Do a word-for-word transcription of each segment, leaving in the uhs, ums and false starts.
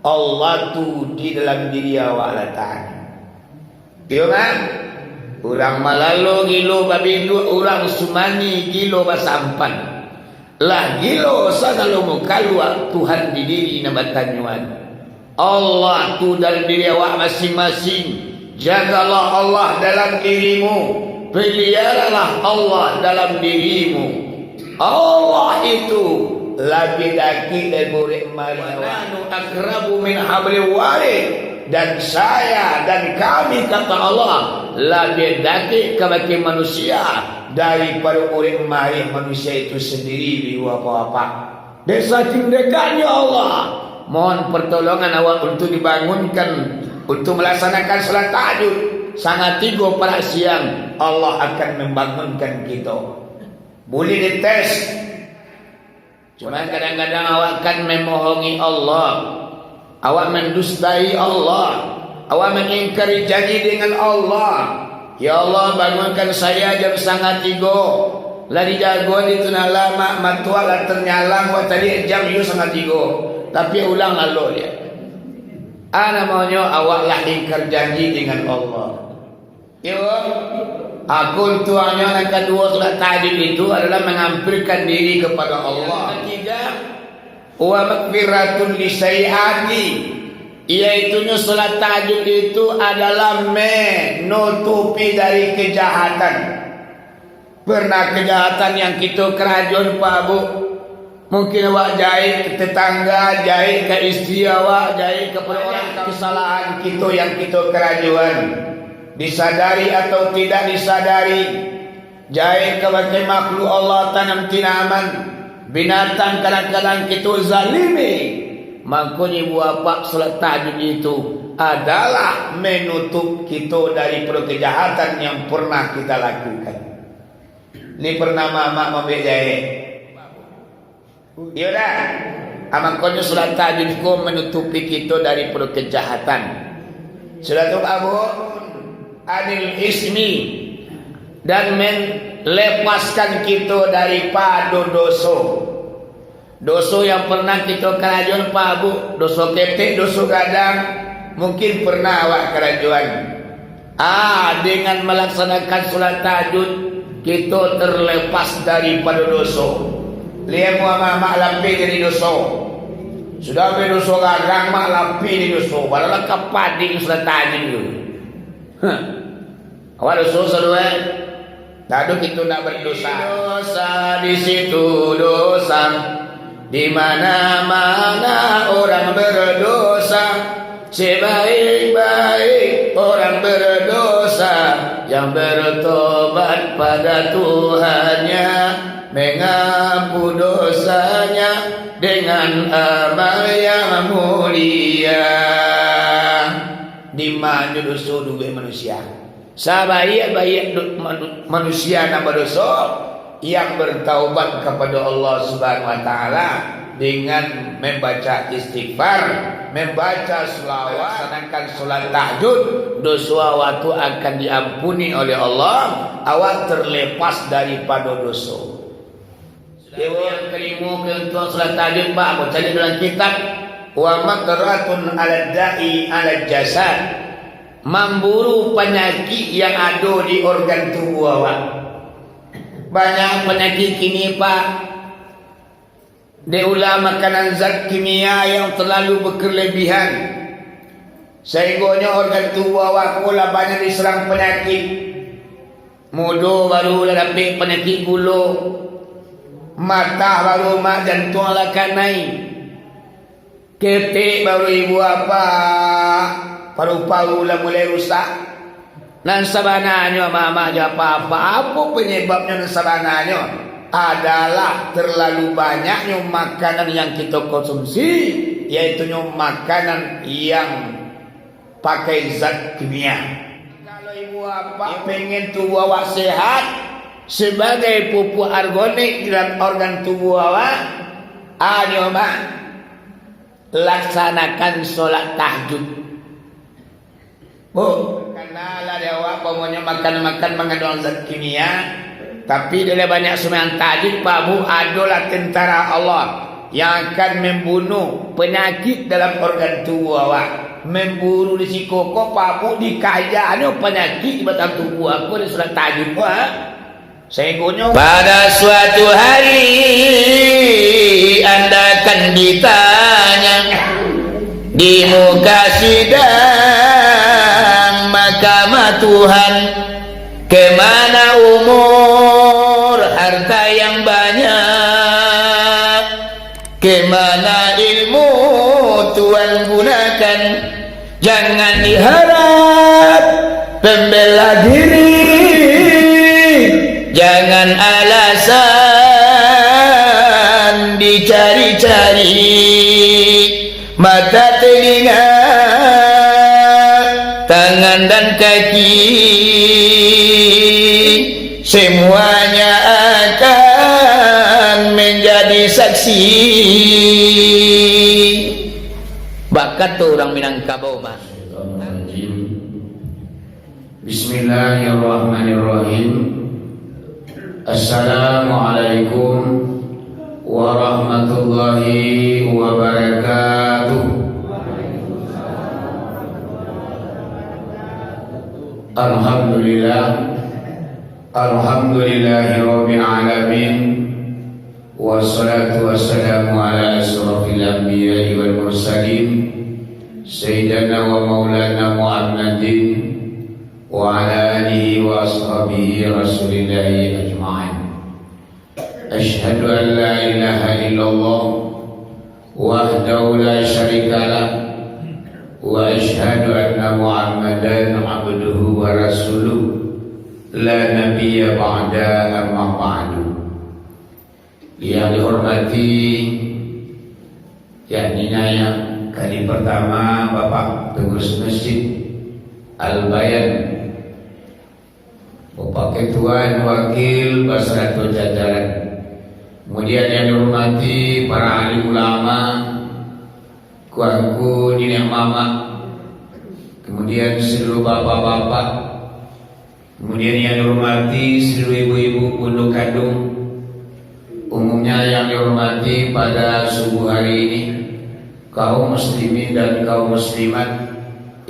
Allah tu di dalam diri awak lataknyo. Iyo kan? Urang malalo gilo babiduak, urang sumani gilo basampan. Lah gilo sagalo mukaluak, Tuhan di diri nan batanyoan. Allah tu dalam diri awak masing-masing. Jagalah Allah dalam dirimu. Paliaralah Allah dalam dirimu. Allah itu labiah dakek dari urek mari awak. Nahnu aqrabu min hablil warid. Dan saya dan kami, kata Allah, labiah dakek kabake manusia daripado urek mari manusia itu sandiri, ibu bapak-bapak. Dek saking dekatnyo Allah, mohon pertolongan awak untuk dibangunkan, untuk melaksanakan salat tahajud. Sangat tigo parak siang, Allah akan membangunkan kito. Buliah dites. Cuma kadang-kadang awak kan memohongi Allah, awak mendustai Allah, awak mengingkari janji dengan Allah. Ya Allah, bangunkan saya jam sanga tigo. Lah dijago di tu nah lamak, matuak lah ternyalang, wak tadi jam iyo sanga tigo. Tapi ulang lalu dia. Ah, namonyo awak lah ingkar janji dengan Allah. Iyo. Aku tuangnyo nan kaduo, salat tahajud itu adalah mengampirkan diri kepada Allah. Ketiga, wa maghfiratun lisayyiati, yaitunyo salat tahajud itu adalah menutupi dari kejahatan. Pernah kejahatan yang kito karajoan, Pak Bu? Mungkin awak jahek ka tetangga, jahek ka istri awak, jahek kapado urang, kesalahan kito yang kito karajoan, disadari atau tidak disadari. Jahek kabake makhluk Allah, tanam-tinaman, binatang, kadang-kadang kito zalimi. Makonyo, ibu bapak, salat tahajud itu adalah menutup kito daripado kejahatan yang pernah kita lakukan. Ni pernah mamak maambiak jahek? Iyo dah. Ah, makonyo salat tahajud ko manutupi kito daripado kejahatan. Salat tu abu anil ismi, dan melepaskan kito daripado doso. Doso yang pernah kito karajoan, Pak Bu, doso ketek, doso gadang, mungkin pernah awak karajoan. Ah, dengan melaksanakan salat tahajud, kito terlepas daripado doso. Liek muah mamak lapeh dari doso. Sudah ampai doso gadang, mak lapeh dari doso. Barulah ka padik salat tahajud tu. Hah. Awak doso sadoe? Dado kito ndak berdosa. Dosa di situ dosa, di mana-mana orang berdosa. Sebaik-baik orang berdosa yang bertobat pada Tuhannya, mengaku dosanya dengan amal yang mulia. Di ma doso duduak manusia? Sabaiak-baiak do-, manu-, manusia nan badoso, yang bertaubat kepada Allah Subhanahu wa Ta'ala dengan membaca istighfar, membaca selawat, melaksanakan salat tahajud, doso awak tu akan diampuni oleh Allah, awak terlepas daripado doso. Dewa yang kalimo, keuntungan salat tahajud, Pak, baca dalam kitab, wa maqratun ala da'i ala jasad, mamburu panyakik yang ado di organ tubuh awak. Banyak panyakik kini, Pak, dek ulah makanan zat kimia yang terlalu berkelebihan, sahinggonyo organ tubuh awak ko lah banyak diserang panyakik. Mudo baru lah dapek panyakik gulo, matah baru mak jantuang lah kanai, ketek baru ibu apak, paru-paru lah mulai rusak. Nan sabananyo, amak-amak jo apak-apak, apo panyababnyo nan sabananyo? Adalah terlalu banyaknyo makanan yang kito konsumsi, yaitunyo makanan yang pakai zat kimia. Kalau ibu apak pengen tubuh awak sehat, sebagai pupuk organik dalam organ tubuh awak, ayo, Mak, laksanakan sholat tahajud. Bu, kanalah dek awak, pokoknyo makan-makan mangandung zat kimia, tapi dek banyak sumbayang tahajud, Pak Bu, adolah tentara Allah. Yang akan membunuh penyakit dalam organ tubuh awak. Memburu di siko ko, pabuk di kajanyo, penyakit di batang tubuh aku, di surat tahajud ko, ha? Sehinggonyo pada suatu hari anda akan ditanya di muka sidang mahkamah Tuhan, kemana umur, harta yang banyak, kemana ilmu Tuhan gunakan. Jangan diharap pembela diri, jangan alasan dicari-cari. Mata, telinga, tangan, dan kaki, semuanya akan menjadi saksi. Bakato urang Minangkabau mah. Bismillahirrahmanirrahim. Assalamualaikum warahmatullahi wabarakatuh. Alhamdulillah. Alhamdulillahirabbil alamin. Wassalatu wassalamu ala asyrafil anbiya'i wal mursalin, sayyidina wa maulana Muhammadin wa ala alihi wa ashabihi Rasulillahi ajma'in. Asyhadu an la ilaha illallah wahdahu la syarikalah, wa asyhadu anna Muhammadan abduhu wa rasuluh, la nabiyya ba'da, amma ba'du. Yang dihormati, yakni yang kali pertama Bapak Pengurus Masjid Al-Bayan, Bapak Ketua dan Wakil basarato jajaran. Kemudian yang dihormati para alim ulama, angku-angku, niniak mamak, kemudian seluruh bapak-bapak, kemudian yang dihormati seluruh ibu-ibu, bundo kanduang, umumnya yang dihormati pada subuh hari ini, kaum muslimin dan kaum muslimat,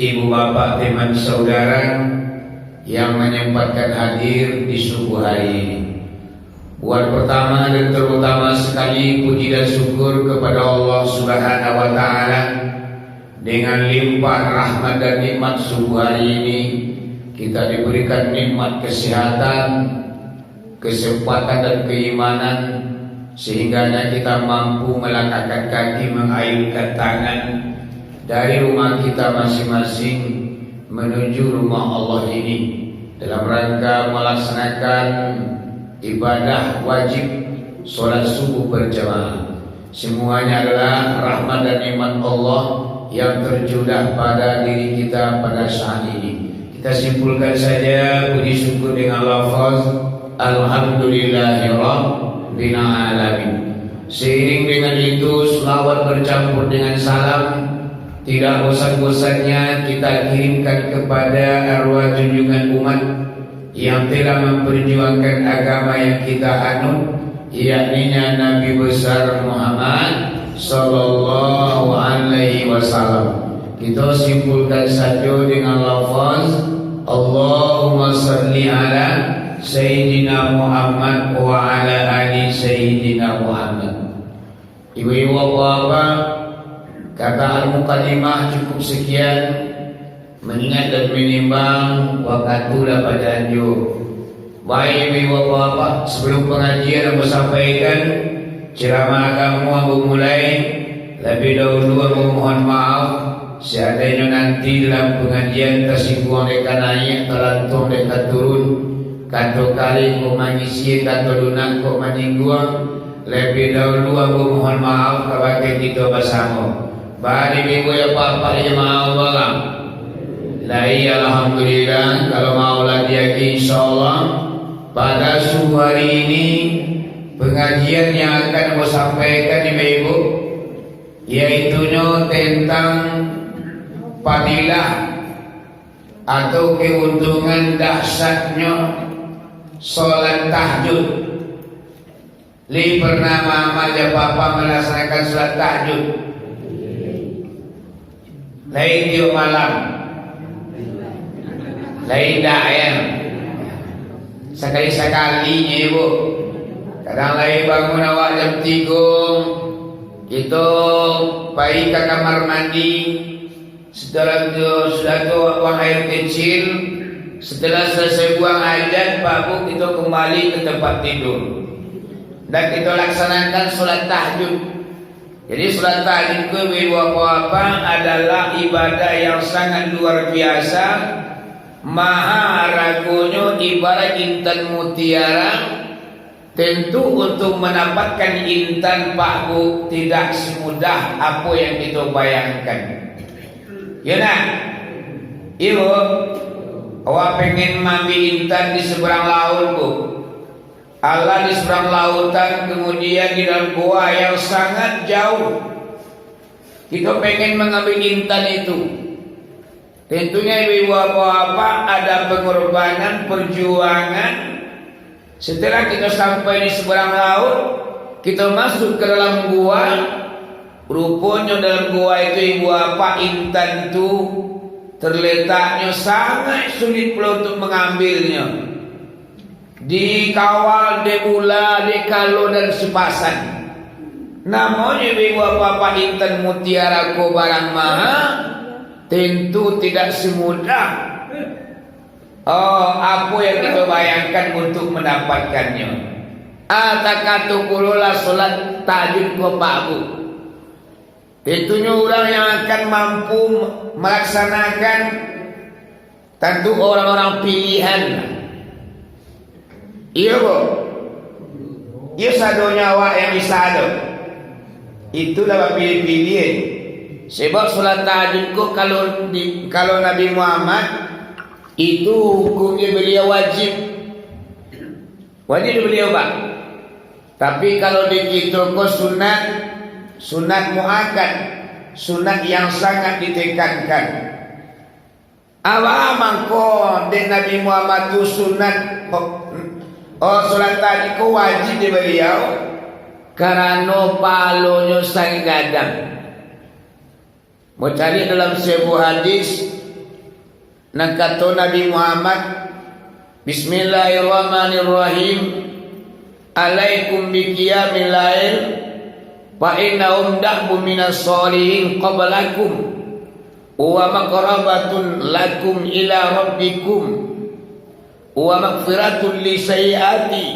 ibu bapak, teman saudara yang menyempatkan hadir di subuh hari ini. Buat pertama dan terutama sekali, puji dan syukur kepada Allah Subhanahu wa Ta'ala. Dengan limpahan rahmat dan nikmat, subuh hari ini kita diberikan nikmat kesehatan, kesempatan dan keimanan, sehingganya kita mampu melangkahkan kaki, mengayunkan tangan dari rumah kita masing-masing menuju rumah Allah ini, dalam rangka melaksanakan ibadah wajib salat subuh berjamaah. Semuanya adalah rahmat dan nikmat Allah yang tercurah pada diri kita pada saat ini. Kita simpulkan saja puji syukur dengan lafaz, "Alhamdulillahirabbil alamin." Seiring dengan itu, selawat bercampur dengan salam tidak bosan-bosannya kita kirimkan kepada arwah junjungan umat yang telah memperjuangkan agama yang kita anut, yakninya Nabi Besar Muhammad sallallahu alaihi wasallam. Kita simpulkan saja dengan lafaz, "Allahumma salli ala Sayyidina Muhammad wa ala ali Sayyidina Muhammad." Ibu-ibu, bapak-bapak, kata al-muqaddimah cukup sekian, mengingat dan menimbang wakatu lah pada anjo. Baik, ibu-ibu, bapak-bapak, sebelum pengajian ambo sampaikan, ceramah agamo ambo mulai, lebih dahulu ambo mohon maaf, seandainyo nanti dalam pengajian tasingguang dek ka naiak, talantuang dek ka turun, kato karik kok mangisi, kato lunak kok manyingguang, lebih dahulu ambo mohon maaf kabake kito basamo. Bari minggu ya, Bapak, jamaah Allah. Lai, alhamdulillah, kalau mau lagi, insyaallah, pada subuh hari ini, pengajian yang akan ambo sampaikan, Ibu-ibu, yaitunyo tentang fadilah atau keuntungan dahsyatnyo salat tahajud. Lai pernah mama jo papa malaksanakan salat tahajud? Lai tiok malam? Lai indak, yo? Sakali-sakali nyo, Bu. Kadang lai bangun awak jam tigo, kito pai ka kamar mandi, Setelah tu, sudah tu buang air kecil, setelah selesai buang hajat, Pak Bu, kito kembali ke tempat tidur. Dan kito laksanakan salat tahajud. Jadi, salat tahajud ko, ibu-ibu, bapak-bapak, adalah ibadah yang sangat luar biasa, maha aragonyo, ibarat intan mutiara, Tentu, untuk mendapatkan intan, Pak Bu, tidak semudah apo yang kito bayangkan. Yo ndak? Iyo, Bu. Awak pengen maambiak intan di seberang laut, Bu. Alah di seberang lautan, kemudian di dalam gua yang sangat jauh. Kito pengen mengambil intan itu. Tentunya, ibu-ibu, bapak-bapak, ada pengorbanan, perjuangan. Setelah kito sampai di seberang laut, kito masuk ke dalam gua. Ruponyo dalam gua itu, ibu, bapak, intan tu terletaknyo sangat sulit pulo untuk mengambilnyo. Dikawal dek ula, dek kalo dan sipasan. Namonyo, ibu-ibu, bapak-bapak, intan mutiara ko barang maha, tentu tidak semudah, oh, apo yang kito bayangkan untuk mandapatkannyo. Ah, takato pulolah salat tahajud ko, Pak Bu. Tentunyo urang yang akan mampu malaksanakan, tantu orang-orang pilihan. Iyo, Bu. Iyo, sadonyo awak yang bisa tu. Itulah bapiliah-piliah. Sebab salat tahajud ko, kalau di, kalau Nabi Muhammad, itu hukumnyo baliau wajib. Wajib di baliau, Pak. Tapi, kalau di kito ko sunat, sunat muakkad, sunat yang sangat ditekankan. Apo mangko dek Nabi Muhammad tu sunat, oh, oh, salat tahajud ko wajib di baliau? Karano pahalonyo sangat gadang. Bacaliak dalam sabuah hadis, nan kato Nabi Muhammad, "Bismillahirrahmanirrahim. Alaikum biqiyamil lail, fa innahu da'bun minas shalihin qablakum, wa maqrabatun lakum ila rabbikum." Wa maghfiratun li sayyiati,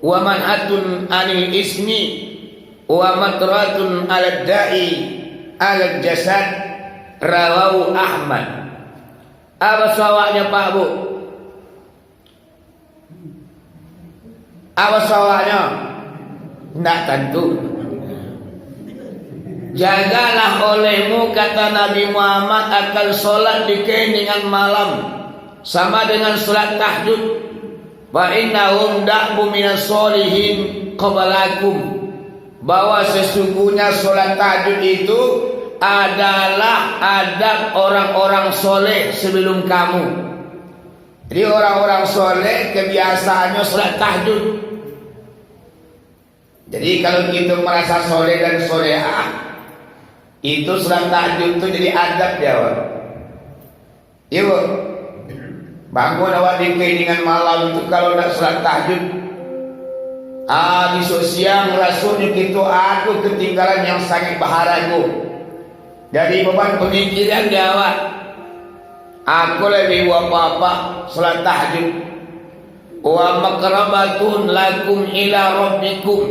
wa manhatun anil ismi, wa matratun alad da'i alal jasad, rawahu Ahmad. Apo sawaknyo, Pak Bu? Apo sawaknyo? Ndak tantu. Jagalah olehmu, kata Nabi Muhammad, akan salat di kairingan malam, sama dengan salat tahajud. Fa innahum da'bu minas shalihin qablakum, bahwa sesungguhnya salat tahajud itu adalah adab orang-orang soleh sebelum kamu. Jadi, orang-orang soleh kebiasaannyo salat tahajud. Jadi, kalau kito marasa soleh dan solehah, itu salat tahajud tu jadi adab di awak. Iyo, Bu. Bangun awak di kairingan malam tu, kalau ndak salat tahajud, ah, bisuak siang rasonyo kito ado katinggalan yang sangat baharago. Jadi, beban pamikiran di awak. Apo lai, ibu, bapak-bapak, salat tahajud. Wa maqrabatun lakum ila rabbikum,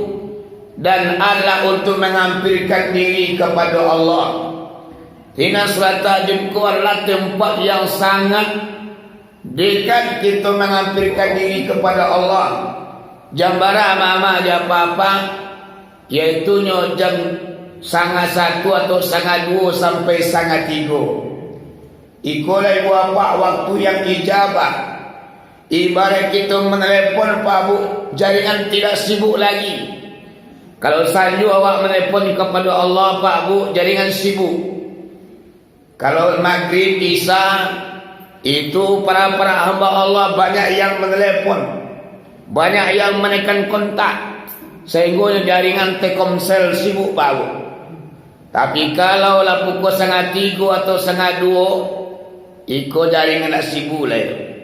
dan adalah untuk menghampirkan diri kepada Allah. Hina salat tahajud ko adalah tempat yang sangat dekat kito menghampirkan diri kepada Allah. Jam bara, mama, jo papa? Yaitunyo jam sangah satu atau sangah duo sampai sangah tigo. Ikolah, ibu, bapak, waktu yang ijabah. Ibarat kito menelepon, Pak Bu, jaringan tidak sibuk lagi. Kalau sajo awak menelepon kepada Allah, Pak Bu, jaringan sibuk. Kalau maghrib, isya, itu para-para hamba Allah banyak yang menelepon, banyak yang menekan kontak. Sainggo jaringan Telkomsel sibuk baru. Tapi kalau lah pukua sangah tigo atau sangah duo, iko jaringan ndak sibuk lai.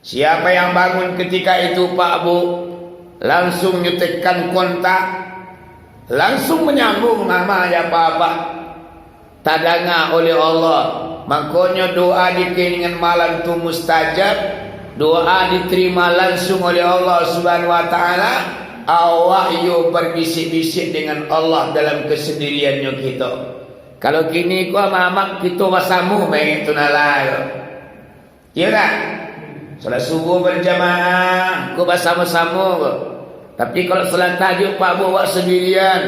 Siapa yang bangun ketika itu, Pak Bu, langsung nyo tekan kontak, langsung manyambung, mama ya, papa. Tadanga oleh Allah. Mangkonyo doa di keheningan malam tu mustajab, doa diterima langsung oleh Allah Subhanahu wa Ta'ala. Awak iyo berbisik-bisik dengan Allah dalam kesendiriannyo kito. Kalau kini ko amak-amak kito basamo main tu nalai. Iyo tak? Salat subuh berjamaah, ko basamo-samo ko. Tapi kalau salat tahajud, Pak Bu, awak sendirian.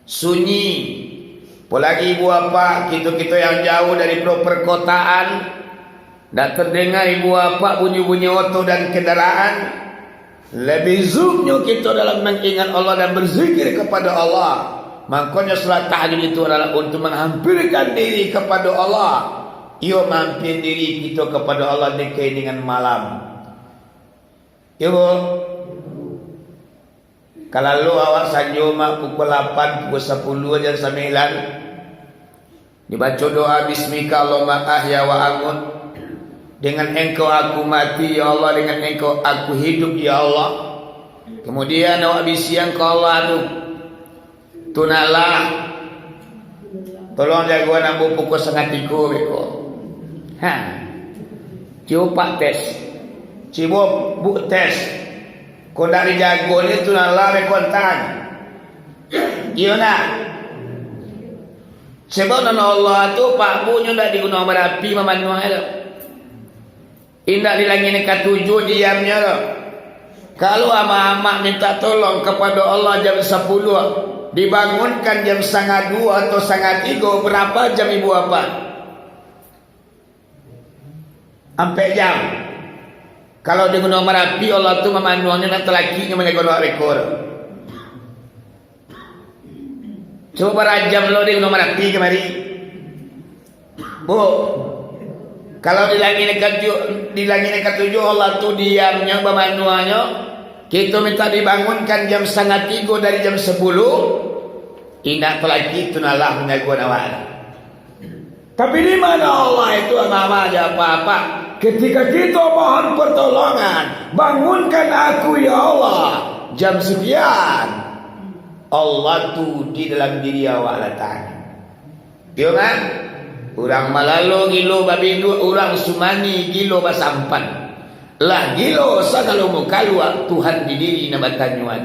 Sunyi. Apolagi ibu bapak, kito-kito yang jauh dari perkotaan, ndak terdanga ibu bapak bunyi-bunyi oto dan kendaraan. Lebih zuknyo kito dalam mengingat Allah dan berzikir kepada Allah. Mangkonyo salat tahajud itu adalah untuk menghampirkan diri kepada Allah. Iyo, mampir diri kito kepada Allah di keheningan malam. Iyo, Bu. Kalau awak sanjo mak pukul lapan, pukul sapuluh, jam sambilan, dibaco doa, "Bismika Allahumma ahya wa amut." Dengan Engkau aku mati, ya Allah, dengan Engkau aku hidup, ya Allah. Kemudian awak bisian ka Allah tu, "Tunalah, tolong jago ambo pukul sangah tigo beko." Ha. Cubo tes. Cubo Bu tes. Kok ndak dijago ni, Tunalah beko antan. Iyo nak? Sebab nan Allah tu, Pak Bu, nyo ndak di Gunuang Marapi mamanuang tu. Indak di langik nan katujuah diamnyo tu. Kalau amak-amak minta tolong kapado Allah jam sapuluah, dibangunkan jam sangah duo atau sangah tigo, barapa jam ibu bapak? Ampek jam. Kalau di Gunuang Marapi, Allah tu mamanuangnyo nan talakiknyo manjago awak beko tu. Cubo bara jam lo di Gunuang Marapi kamari. Bu, kalau di langik nan katujuah, di langik nan katujuah Allah tu diamnyo, bamanuangnyo, kito minta dibangunkan jam sangah tigo dari jam sapuluah, indak talakik Tunalah manjago awak. Tapi di mana Allah itu, amak-amak jo apak-apak? Ketika kito mohon pertolongan, "Bangunkan aku, ya Allah, jam sekian." Allah tu di dalam diri awak latak. Iyo kan? Urang malalo gilo babinduak, urang sumani gilo basampan. Lah gilo sagalo mukaluak, Tuhan di diri nan batanyoan.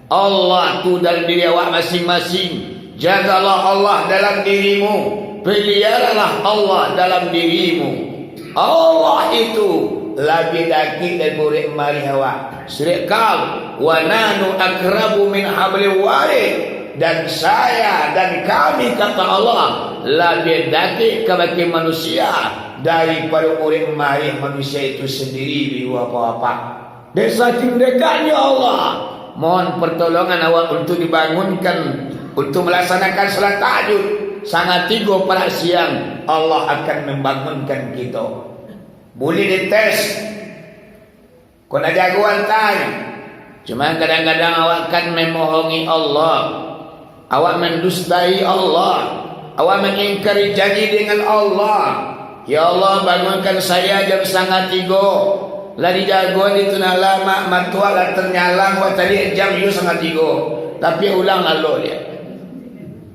Allah tu dalam diri awak masing-masing. Jagalah Allah dalam dirimu. Paliaralah Allah dalam dirimu. Allah itu labiah dakek dari burik marih awak. Surek Kahf, "Wa nahnu aqrabu min hablil warid." Dan saya dan kami, kata Allah, labiah dakek kabake manusia daripado urek mareh manusia itu sandiri, ibu bapak-bapak. Dek saking dekatnyo Allah, mohon pertolongan awak untuk dibangunkan, untuk melaksanakan salat tahajud, sangah tigo parak siang, Allah akan membangunkan kito. Buliah dites. Kok nak jago antanyo. Cuma kadang-kadang awak kan memohongi Allah. Awak mendustai Allah. Awak mengingkari janji dengan Allah. "Ya Allah, bangunkan saya jam sangah tigo." Lah dijago di tu nan lamo, matuak lah ternyalang, awak tadi jam iyo sangah tigo. Tapi ulang lalu dia.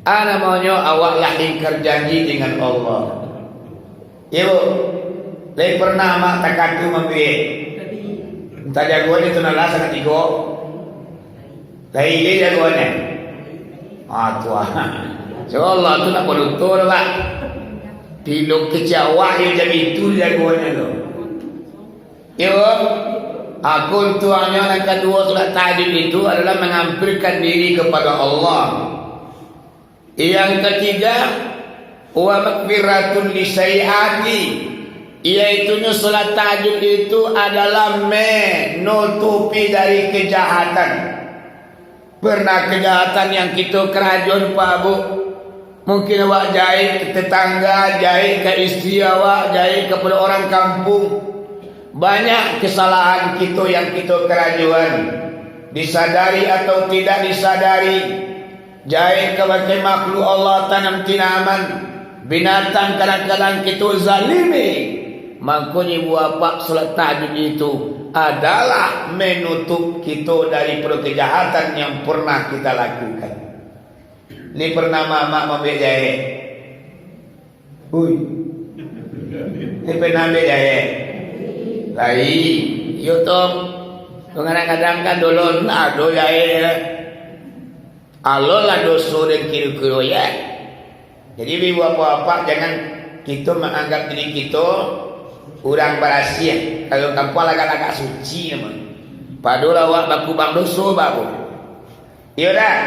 Ah, namonyo awak lah ingkar janji dengan Allah. Iyo, Bu. Lai pernah amak takadu mambiak? Entah jagoan itu nan lah sangah tigo. Lai lai jagoannyo. Ah, tuah. Insya Allah tu nak baluto lah, Pak. Pilok kecawak yang jam itu jagoannyo tu. Iyo, Bu. Akun tuangnyo nan kaduo salat tahajud itu adalah mengampirkan diri kepada Allah. Yang katiga, wa maghfiratun lisayyiati, yaitunyo salat tahajud itu adalah menutupi dari kejahatan. Pernah kejahatan yang kito karajoan, Pak, Bu? Mungkin awak jahek ka tetangga, jahek ka istri awak, jahek kapado urang kampung. Banyak kesalahan kito yang kito karajoan. Disadari atau tidak disadari, jahek kabake makhluk Allah tanam tinaman, binatang kadang-kadang kito zalimi, mangkonyo ibu bapak salat tahajud itu adalah menutup kito daripado kejahatan yang pernah kita lakukan. Ni pernah mamak mambiak jahek? Ui. Ni pernah ambiak jahek? Lai. Iyo tu. Kadang-kadang kan dulu ndak ado jahek. Alolah doso dan kiro-kiro ya. Jadi, ibu bapak-bapak, jangan kito manganggap diri kito urang barasiah. Kalau kampuang lagak-lagak suci namonyo. Padahal awak bakubang doso, babu. Iyo dah.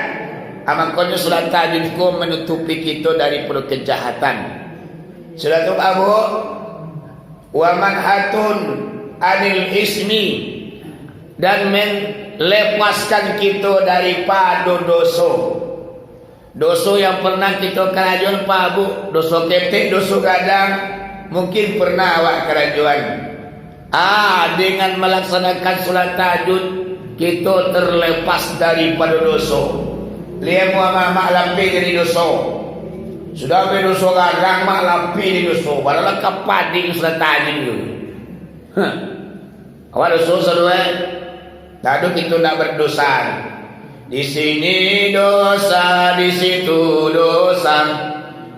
Ah, mangkonyo salat tahajud ko manutupi kito daripado kejahatan. Sudah tu, Pak Bu, wa manhatun anil ismi, dan melepaskan kito daripado doso. Doso yang pernah kito karajoan, Pak Bu, doso ketek, doso gadang, mungkin pernah awak karajoan. Ah, dengan melaksanakan salat tahajud, kito terlepas daripado doso. Liek muah mamak lapeh dari doso. Sudah be doso gadang, mak lapeh dari doso. Padahal ka pading salat tahajud tu. Hah. Awak doso sadoe. Tado kito ndak berdosa. Di sini dosa, di situ dosa.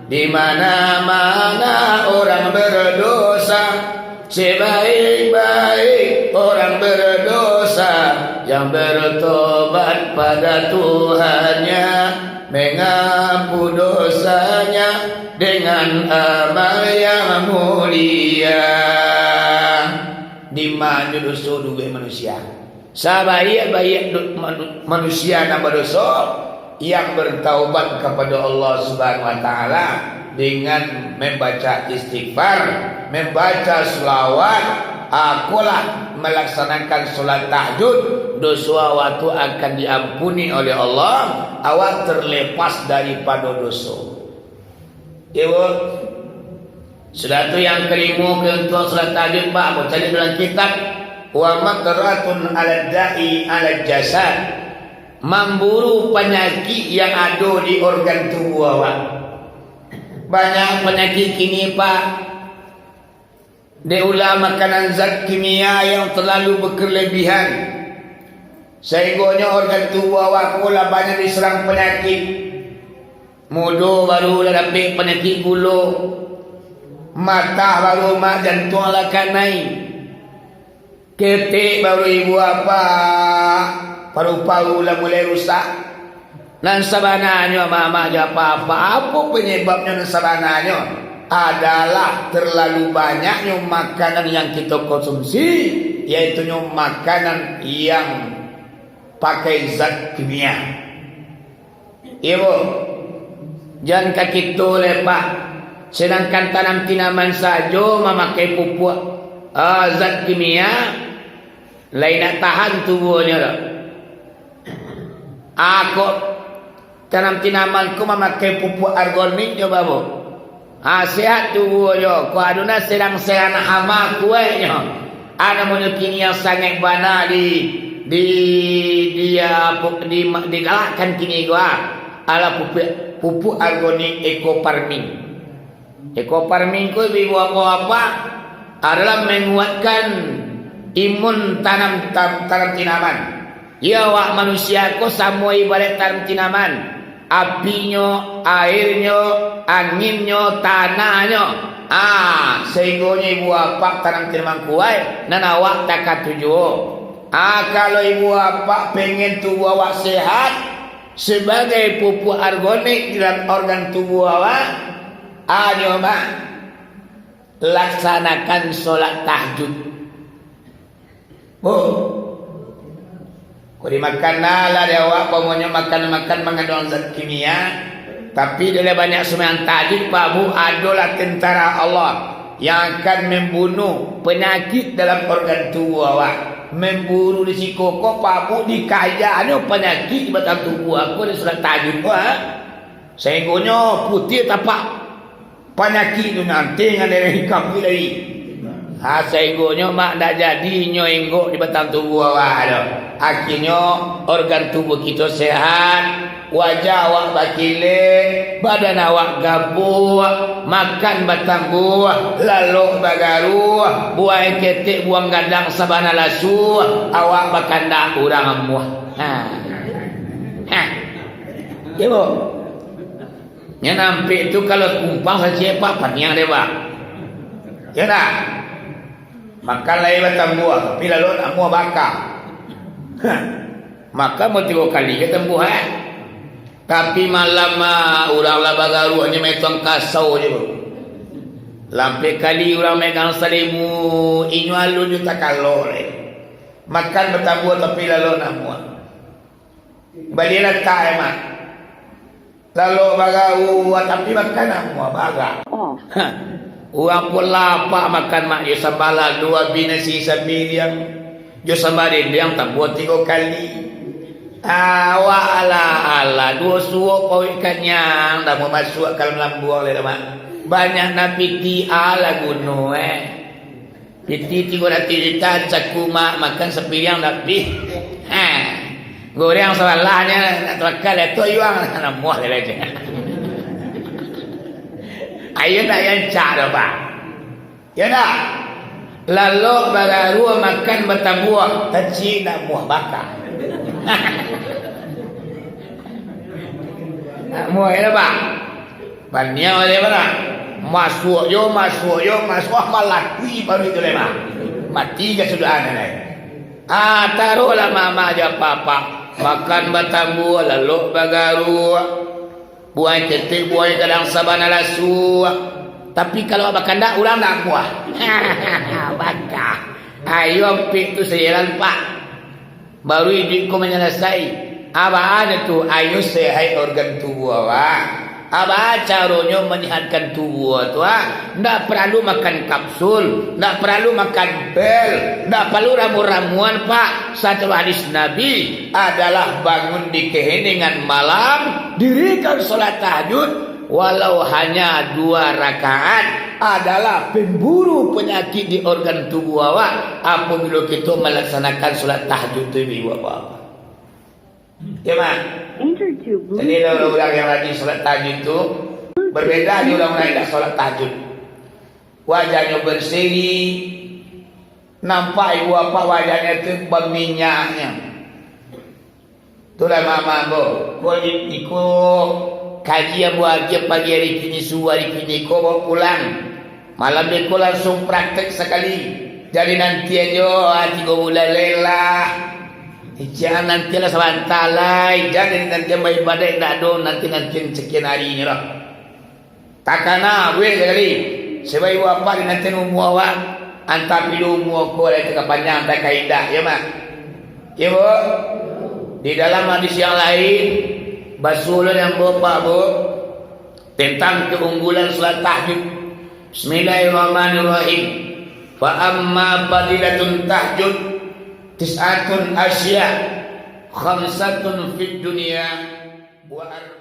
Di mana-mana orang berdosa. Sebaik-baik orang berdosa yang bertobat pada Tuhannya, mengaku dosanya dengan amal yang mulia. Di mano doso duduak manusia? Sabaiak-baiak do-, manu-, manusia nan badoso, yang bertaubat kepada Allah Subhanahu wa Taala dengan membaca istighfar, membaca selawat, akolah melaksanakan solat tahajud, doso awak tu akan diampuni oleh Allah, awak terlepas daripado doso. Iyo, Bu. Sudah tu yang kalimo, keuntungan solat tahajud, Pak, ambo cari dalam kitab, wa madratun ala da'i ala jasad, mamburu panyakik yang ado di organ tubuh awak. Banyak panyakik kini, Pak. Dek ulah makanan zat kimia yang terlalu berkelebihan, sahinggonyo organ tubuh awak ko lah banyak diserang panyakik. Mudo baru lah dapek panyakik gulo, matah baru mak jantuang lah kanai, ketek baru ibu apak paru-paru lah mulai rusak. Nan sabananyo, amak-amak jo apak-apak, apo panyababnyo nan sabananyo? Adalah terlalu banyaknyo makanan yang kito konsumsi, yaitunyo makanan yang pakai zat kimia. Iyo, Bu. Jan ka kito lai, Pak. Sedangkan tanam tinaman sajo mamakai pupuak, ah, zat kimia, lai nak tahan tubuahnyo tu. Ah, kok tanam tinaman ko mamakai pupuak organik jo, Bapak? Ah, sehat tubuahnyo. Kok ado nan serang-serang hama kuaiknyo. Ah, namonyo kini yang sangaik bana di, di, di, ah, pu-, di, digalakkan kini ko, ah. Alah pupuak, pupuak organik eco farming. Eco farming ko, ibu-ibu, bapak-bapak, adalah menguatkan imun tanam, tam-, tanam tinaman. Iyo, awak manusia ko samo ibarat tanam tinaman. Apinyo, airnyo, anginnyo, tanahnyo. Ah, sahinggonyo ibu apak tanam tinaman kuaik, nan awak takatu juo. Ah, kalau ibu apak pengen tubuah awak sehat, sebagai pupuak organik dalam organ tubuah awak, ah, nyo mah, laksanakan solat tahajud. Bu, kok dimakan lah dek awak, umpamonyo makan-makan mangandung zat kimia, tapi dek lah banyak sumbayang tahajud, Pak Bu, adolah tentara Allah yang akan membunuh penyakit dalam organ tubuh awak. Memburu di siko ko, Pak Bu, dikajanyo penyakit di batang tubuh awak ko dek solat tahajud ko, ha? Sahinggonyo putiah tapak panyakik tu nanti ngan darah ikam tu lai. Ha, sainggonyo mak ndak jadi inyo inggok di batang tubuah awak tu. Akhirnyo, organ tubuh kito sehat, wajah awak bakilek, badan awak gabuak, makan batambuah, lalok bagaruah, buang ketek, buang gadang sabana lasu, awak bakandak urang amuah. Ha. Ha. Iyo, Bu. Nyo nampek tu kalau kumpang saciek pak paniang deh, Bang. Yo dak? Makan lai batambuah, tapi lalu nak amuah baka. Hah. Makan mau tigo kali je tambuah, eh. Tapi malam, ah, urang lah bagaruah nyo main tuang kasau je, Bang. Lampek kali urang megang salimu, inyo alun jo takalo, eh. Makan batambuah, tapi lalu nak amuah. Balialah tak, eh, Mak. Lalok bagaruah, tapi makan amuah bagak. Oh. Ha. Urang pun lapak makan, Mak, jo samba lado, abih nasi sapiliang. Jo samba dendeng tambuah tigo kali. Awak alah-alah, duo suok paruik kanyang, dah mamasuak ka dalam lambuang lai, Mak. Banyak nan pitih, alah guno, eh. Pitih tigo ratuih juta, saku, Mak, makan sapiliang tapi. Ha. Goreng sabalahnyo, nak tawakal, tu ayuang, nak amuah lai aja. Ayo nak rancak doh, Pak. Yo dak? Lalok bagaruah makan batambuah, taci nak amuah baka. Nak amuah, yo dak, Pak? Paniang lai, Mak. Masuak jo, masuak jo, masuak, ah, malakui baru itu lai, Mak. Mati kasudahan lai. Ah, taruhlah mama jo apak-apak. Makan batambuah, lalok bagaruah. Buang ketek, buang gadang sabana lasu. Tapi kalau bakandak, urang nak amuah. Baka. Ayo ampik tu sajalan, Pak. Baru iduik ko manyalasai. Abaa nyo tu, ayo sehat organ tubuah awak. Abaa caronyo manyehatkan tubuah tu, ah? Ndak paralu makan kapsul, ndak paralu makan pil, ndak paralu ramu-ramuan, Pak. Satu hadis Nabi adalah bangun di keheningan malam, dirikan salat tahajud, walau hanya dua rakaat, adalah pemburu penyakit di organ tubuah awak, apabilo kito malaksanakan salat tahajud tu, ibu bapak. Ya, Mak? Jadi, urang-urang yang rajin salat tahajud tu berbeda dari urang-urang yang tak salat tahajud. Wajahnyo berseri, nampak ibu bapak wajahnyo tu baminyaknyo. Itulah mama ambo. Ko di-, iko kaji ambo agiah pagi hari kini, subuah hari kini, ko bawa pulang. Malam iko langsung praktek sakali. Jadi nanti ajo, ah, tigo bulan lai lah. Jan nanti lah sabanta lai. Jan nanti baibadah indak ado, nanti, nanti sakian hari nyo lah. Takana, buek sakali. Sabab ibu bapak di nanti umua awak, antah pilu umua ko, lai ka panjang, antah ka indak, yo, Mak? Yo, Bu? Di dalam hadis yang lain, basuo lo nan, Bu, Pak, Bu, tentang keunggulan salat tahajud. Bismillahirrahmanirrahim. Fa amma fadilatun tahajud, tis'atun asya, khamsatun fid dunya, wa ar-